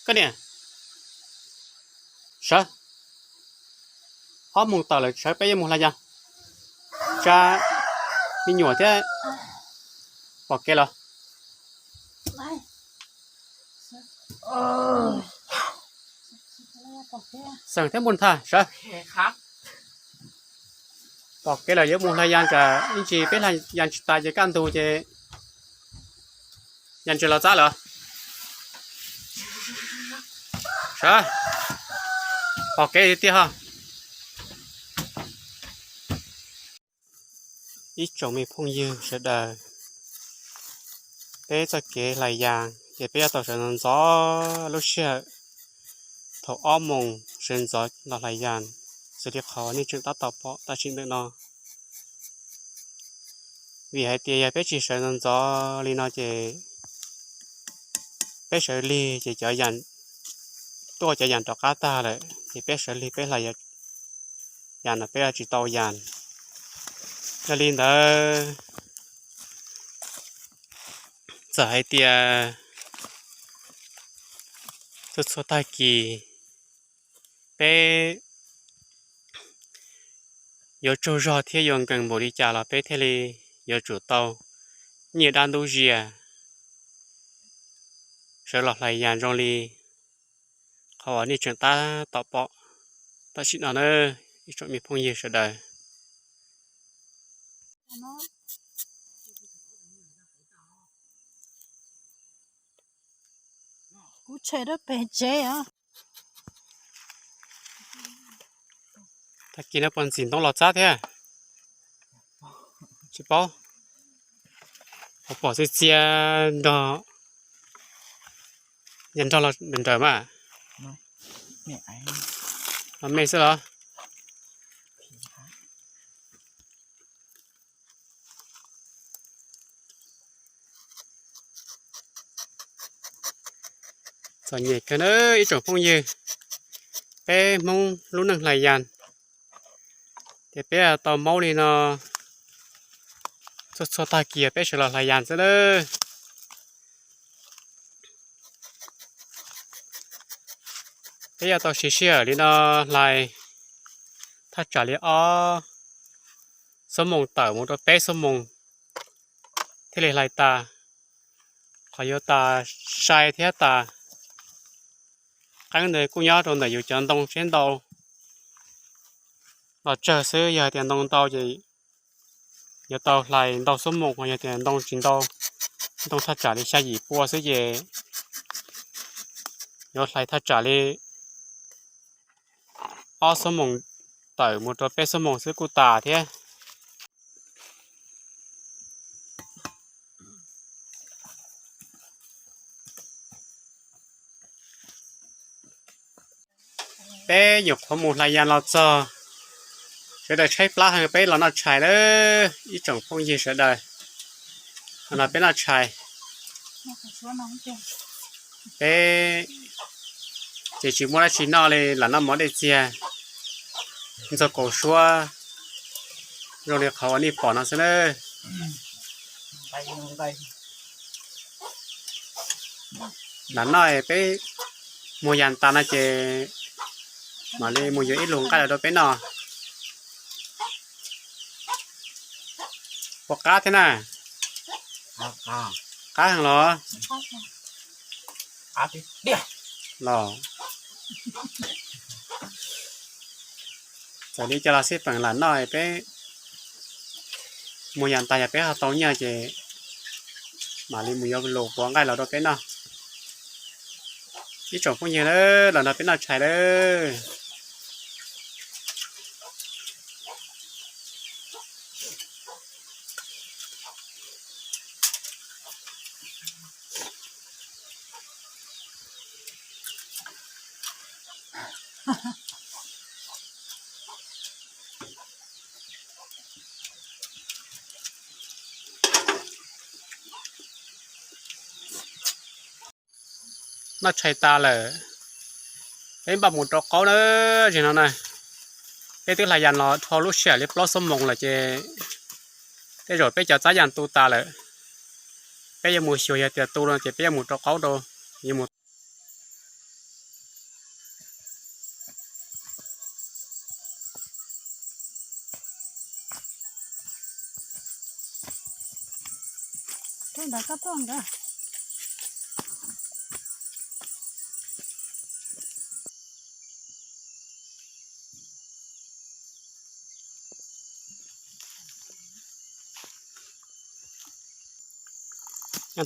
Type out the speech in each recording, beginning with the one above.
Koj niam, sawv, ob moos tawm lawm sawv peb yuav mus hlais yas. Tsa me nyuam thiab. Pom kev los? Xeem thiab Npus Thaj sawv. Pom kev lawm yuav mus hlais yas, tsam ib ntsis peb hlais yas tsis tas ces kaj ntug ces yas ntses los txab lawm. Sawv, pom kev tiag tiag ho. Ib tsoom me phooj ywg sawv daws, peb txoj kev hlais yas ces peb yuav tau sawv ntxov ntxov lub sij hawm thaum ob moos sawv ntxov los hlais yas, xws li qhov nej tseem tab tom pom tam sim ntawm no. Vim hais tias yog peb tsis sawv ntxov ntxov li no ces peb sawv lig ces cov yas, tuaj cov yas rov qab tag lawm ces peb sawv lig peb hlais yas no peb tsis tau yas. Yog li ntawd, txawm hais tias txhua txhua tag kis peb yuav tsaug zog thiab yuav nkees npaum li cas los peb thiaj li yuav tsum tau nyiaj dab ntub zias sawv los hlais yas zoo li qhov uas nej tseem tab tom pom tam sim no na, ib tsoom me phooj ywg sawv daws. Kuv tshem rau pem tsev os. Tag kis no puas ntxim ntoo los txab thiab? Tsis paub. Pom txias txias nrog, yog nrog los nrawm mas. Los me xwb los? Txom nyem kawg na ib tsoom phooj ywg, peb Hmoob lub neej hlais yas ces peb tau maub li no txhua txhua tag kis peb sawv los hlais yas xwb na. Peb yuav tau siv sij hawm li no hlais thaj tsam li ob xuab moos tawm mus rau peb xuab moos thiaj li hlais tas. Qhov yuav tas sai thiab tas qeeb ntawd kuj nyob rau ntawm yus cov ntoo seb ntau los tsawg xwb. Yog tias ntoo ntau ces yuav tau hlais ntau xuab moos, yog tias ntoo tsis ntau, ntoo thaj tsam li xya yim pua xwb ces yuav hlais thaj tsam li ob xuab moos tawm mus rau peb xuab moos xwb kuj tas thiab. Peb nyuam qhuav mus hlais yas los txog, sawv daws tshaib plab heev peb los noj tshais lawm ib tsoom phooj ywg sawv daws. Los peb noj tshais, peb ces tsis muaj dab tsi noj li, lam noj mov dej txiag, ntxuag kaus suab zoo li qhov uas nej pom no xwb na. Lam noj peb muag yas tas no ces mam li mus yuav ib lus nqaij los rau peb noj. Puas qab thiab na? Qab heev los? Los txawm li cas los xij peem lam noj peb muag yas tas yog peb ho tau nyiaj ces mam li mus yuav lus puav nqaij los rau peb noj. Ib tsoom phooj ywg, los nrog peb noj tshais lawm. Noj tshais tas lawm, peb npaj mus rau qaub na. Zaum no na, peb twb hlais yas los dhau lub sij hawm li plaub xuab moos lawm ces tej zaum peb cov txab yas tu tas lawm. Peb yuav mus xyuas yog tias tu no ces peb yuav mus rau qaub rau, yuav mus Ntawd koj tuaj ntawd.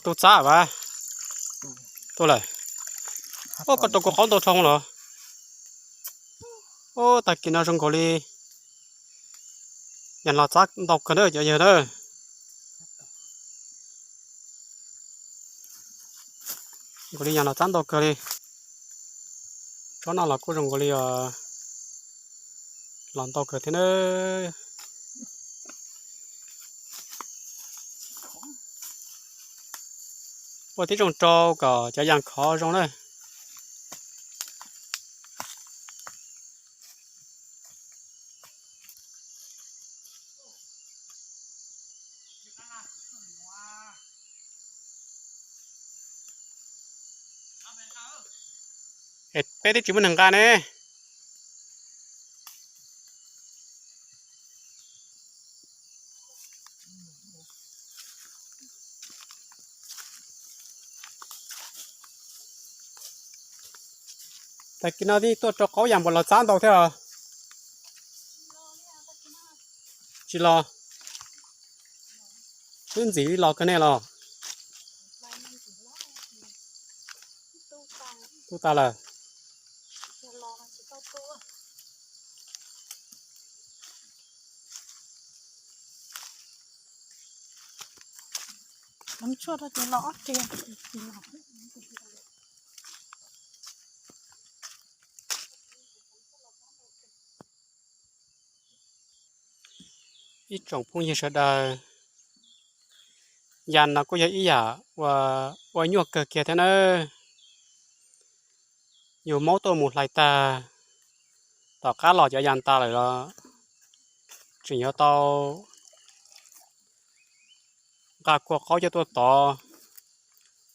Tus txab vas tuaj lawm. Ub, koj rau kuv qaub ntau dhau los. Ub, tag kis no zoo nkaus li yam los txab ntau kawg na cov yawg na. Nkaus li yam los txab ntau kawg li. Tsob no los kuj zoo nkaus li los ntau kawg thiab na. Ua tib zoo rau kom cov yas khov zoo na. Es peb twb tsis muaj neeg nqa ne. Tag kis no twb tuaj rau qaub yas npaum los txab ntau thiab os. Tsis los, twb ntxim li los kawg ne los. Tub tas lawm. Ib tsoom phooj ywg sawv daws, yas no kuj yog ib yam ua nyuaj kawg kiag thiab nawb. Yus maub tuaj mus hlais tag, tom qab los cov yas tas lawm los tseem yuav tau nqa kua qaub coj tuaj tov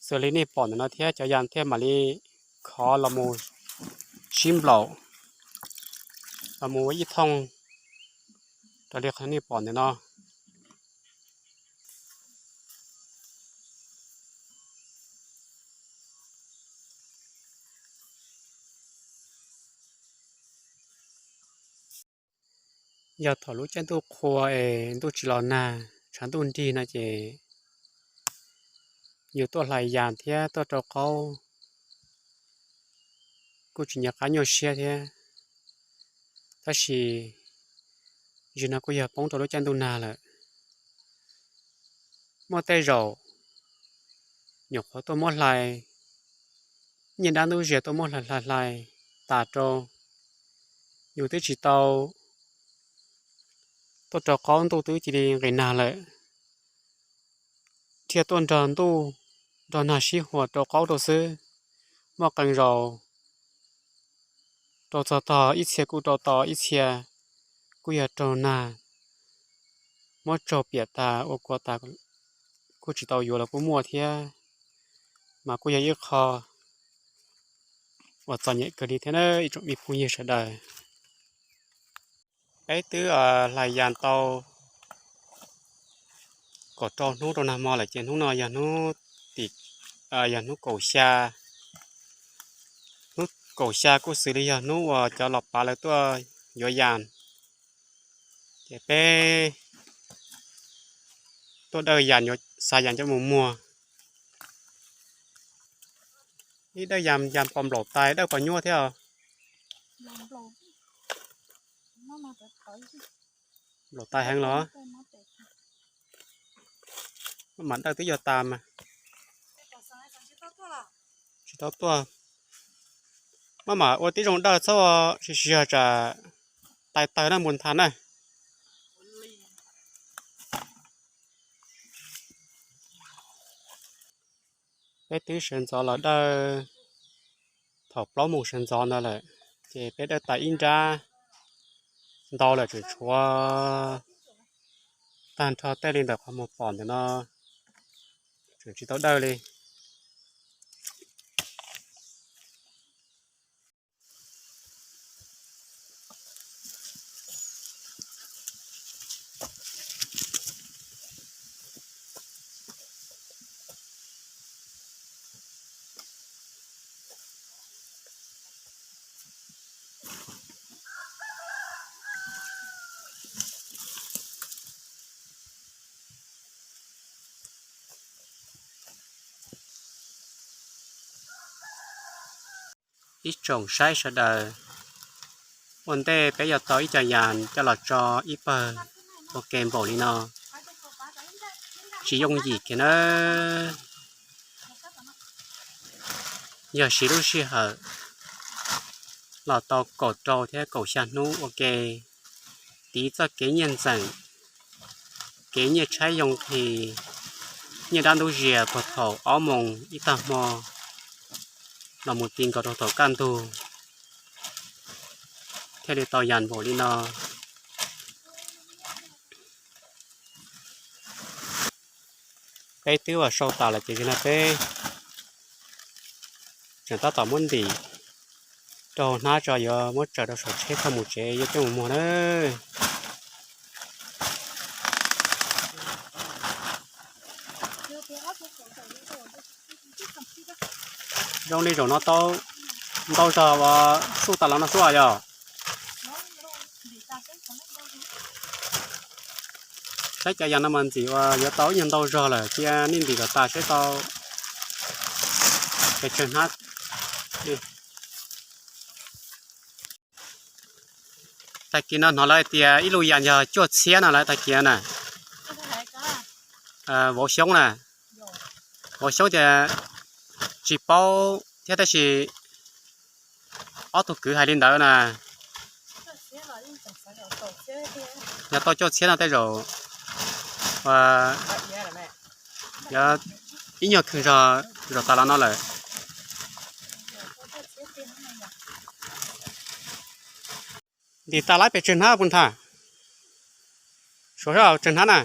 xws li nej pom ntawm no thiab cov yas thiaj mam li khov los mus sib nplaum los mus ua ib thooj raws li qhov nej pom ntawm no. Yog thaum lub caij ntuj qhua es ntuj tsis los nag tshav ntuj nrig no ces yus tuaj hlais yas thiab tuaj rau qaub kuj tsis nco qab nyuaj siab thiab. Tab sis zaum no kuj yog poob rau lub caij ntuj nag lawm. Muaj tej zaum nyuam qhuav tuaj muab hlais, nyiaj dab ntub zias tuaj muab hlais hlais hlais tas rau, yus twb tsis tau tuaj rau qaub ntuj twb cia li nqis nag lawm, thiaj tuaj nrog ntuj nrog nag sib huas rau qaub rau xwb. Muaj qee zaus rau txog tog ib txhia kuj rau tau, ib txhia kuj yog raug nag muab tsaug piam tas ua kua tas, kuj tsis tau yuav los kuj muaj thiab. Mas kuj yog ib qho uas txom nyem kawg li thiab na ib tsoom me phooj ywg sawv daws. Peb twb hlais yas tau kaum rau hnub rau nag hmo lawm ces hnub no yog hnub tim, yog hnub kaum xya, hnub kaum xya kuj xws li yog hnub uas cov los pav lawv tuaj yuav yas. Ces peb tuaj dawj yas, xa yas coj mus muag. Ib dawj yas, yas pos nplaum tais, dawj pos nyuaj thiab os. Nplaum tais heev los? Maj mam dawj twb yuav tas mas. Tsis tau tuaj. Maj mam ua tib zoo dawj txhob sib sib zog tsam tais tawg na mus nthav na. Peb twb sawv ntxov los dawj thaum plaub moos sawv ntxov ntawd lawm, ces peb dawj tas ib nrab ntau lawm, tseem tshuav tag nrho tej li ntawm qhov muag pom ntawm no, tseem tsis tau dawj li. Ib tsoom saib sawv daws, ua ntej peb yuav tau ib co yas coj los tso ib pawg ua ke npaum li no, tsis yooj yim kiag nawb. Yog siv lub sij hawm los tau kaum rau thiab kaum xya hnub ua ke, tiv txoj kev nyiaj ntxeem, kev nyiaj tshaib yoo nqhis, nyiaj dab ntub zias puag thaum ob moos ib tag hmo los mus ti nkaus rau thaum kaj ntug thiaj li tau yas npaum li no. Peb twb ua sau tas lawm ces zaum no peb tseem tab tom muab ntim rau hauv hnab tso, yuav muab tsaws rau saum tsheb thauj mus tsev yuav coj mus muag na. Zoo li zaum no tau ntau zog uas xuj tas los no xwb yog. Saib cov yas no mas ntxim uas yuav tau ib nyuag ntau zog lawm, cia nej ntim kom tas seb tau pes tsawg hnab. Tag kis no hnov lawv hais tias ib lub yas yog cuaj txhiab no lawm tag kis na. Vauv Xyoob na, vauv Xyoob tias tsis paub thiab tab sis ob tug kwv hais li ntawd na. Yog tau cuaj txhiab no tej zaum yog ib nyuag kheej zog zaum tas los no lawm. Ntim tas lawm pes tsawg hnab puag ntha? Suav sab tsawg hnab na?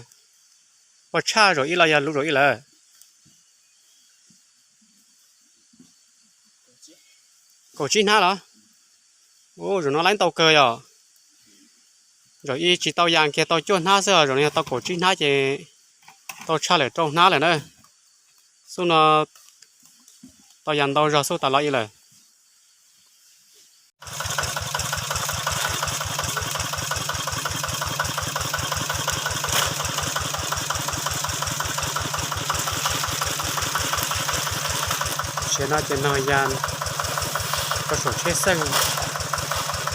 Ua tshaj zaum ib los yog luv zaum ib lawm? Kaum tsib hnab los? Ua zaum no laib ntau kawg yog. Zaum ib tsis tau yas kiag tau cuaj hnab xwb os, zaum no yog tau kaum tsib hnab ces tau tshaj lawm rau hnab lawm na. Xub no tau yas ntau zog xub tas los ib lawm. Tsev no ces nog yas rau saum tsheb xeej,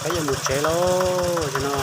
peb yuav mus tsev lauj no.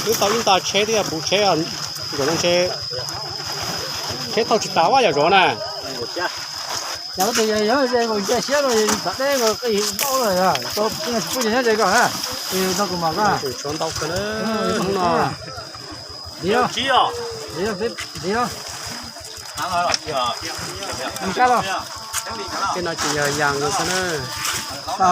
Twb tau ib nta tsheb thiab puv tsheb, zaum no ntshe tsheb thauj tsis tas vaj yam zaum na. Yog tus yog yog ze nkaus ntsia siab rau tom teb nkaus qi npaum lawm, tsis pub cov nyob ze koj na. No kuv mam koj. Tshuav ntau kawg na, hnub no. Dim los, dim los, dim los. Kab los. Tej no ces yog yas nkaus xwb na.